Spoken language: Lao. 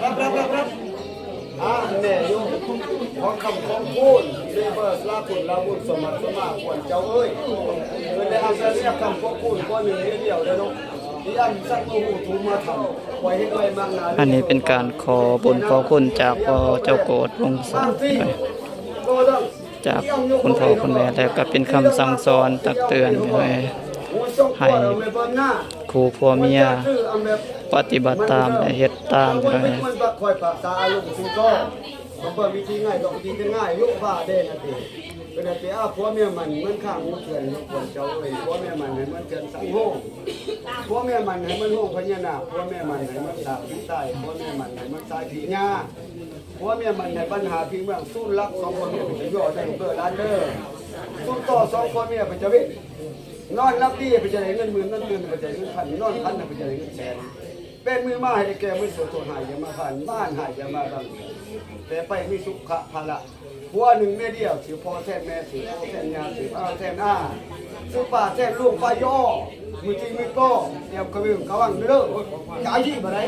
ຮັບ ຮັບ ຮັບ ຮັບ ອາ ແມ່ຢູ່ ຂອງຄຳຂອງຄູນ ເລເບີສລາຄຸນລາບຸນ ສົມບັດສົມມາຄວນເຈົ້າເອີຍ ເພິ່ນໄດ້ຮັບແຕ່ເນຍຄຳຂອງຄູນ ຂໍໜຶ່ງເດດຽວເດີເນາະ ທີ່ອັນສັກມາຮູ້ທຸມາທຳ ໄວ້ເຮັດໄວ້ມາງນາ ອັນນີ້ເປັນການຂໍບຸນຂໍຄຸນຈາກພໍ່ເຈົ້າໂກດວົງສັກ ຈາກຄຸນພໍ່ຄຸນແມ່ ແລ້ວກໍເປັນຄຳສັ່ງສອນຕັກເຕືອນໃຫ້ ໃຫ້ຄູ່ຜົວເມຍປະຕິບັດຕາມ ແລະ ເຮັດຕາມ ເພິ່ນວ່າ ມັນບັກຄອຍປາກສາອາລົມສູ່ຕໍ່ ເພື່ອວິທີງ່າຍຕໍ່ວິທີຈະງ່າຍ ໂຍກວ່າແດ່ນະຕິ ເພິ່ນວ່າຕິ ອາ ຜົວເມຍມັນ ມັນຂ້າງໝູ່ເຖື່ອນ ຄົນເຈົ້າເອີຍ ຜົວເມຍມັນໃຫ້ມັນເຖື່ອນສັງໂຮງ ຜົວເມຍມັນໃຫ້ມັນໂຮງພະຍານາກ ຜົວເມຍມັນໃຫ້ມັນສາກຜີຕາຍ ຜົວເມຍມັນໃຫ້ມັນສາຍຜີຍາ ຜົວເມຍມັນໃຫ້ບັນຫາພິງເມືອງ ສູນລັກສອງຜົວເມຍເພິ່ນຈະຍໍໃສ່ລູກເດີຫຼານເດີ ສູນຕໍ່ສອງຜົວເມຍເພິ່ນຈະເວນ ນອນຫຼັບດີເພິ່ນຈະໄດ້ເງິນໝື່ນ ນອນຕື່ນເພິ່ນຈະໄດ້ເງິນພັນ ນອນຝັນເພິ່ນຈະໄດ້ເງິນແສນ ເປັນມື້ມາໃຫ້ໄດ້ແກ່ມື້ ໂສດໂທດຮ້າຍຢ່າມາຜ່ານ ມານຮ້າຍຢ່າມາບັງ ແຕ່ໄປມີສຸຂະພາລະ ຜົວໜຶ່ງເມຍດຽວ ຊິພໍ່ແທນແມ່ ຊິພໍ່ແທນຍ່າ ຊິອາແທນອາ ຊິປ້າແທນລຸງ ປ້າຍໍ ມື້ຈິງມື້ກໍ ຕຽມກະເວີງກະວັງເດີ ຈາຍທີ່ບໍ່ໄດ້